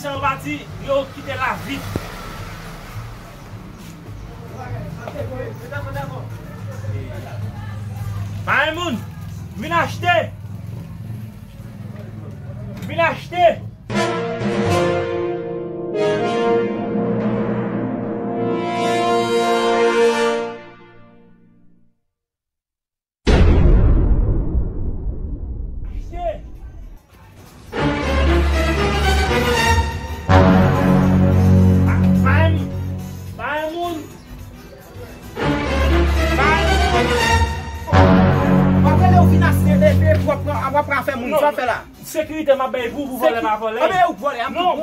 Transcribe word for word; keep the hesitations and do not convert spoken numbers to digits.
San pati, yo kite la vit. Maimoun, vin achte. Vin achte. Maimoun. Maimoun. Maimoun. W ap rele w vin achte bebe, w ap pran, w ap pran afè moun. Sa w ap fè la? Sekirite m ap bay pou, pou vòlè pa vòlè. Anben, ou vòlè, ap non.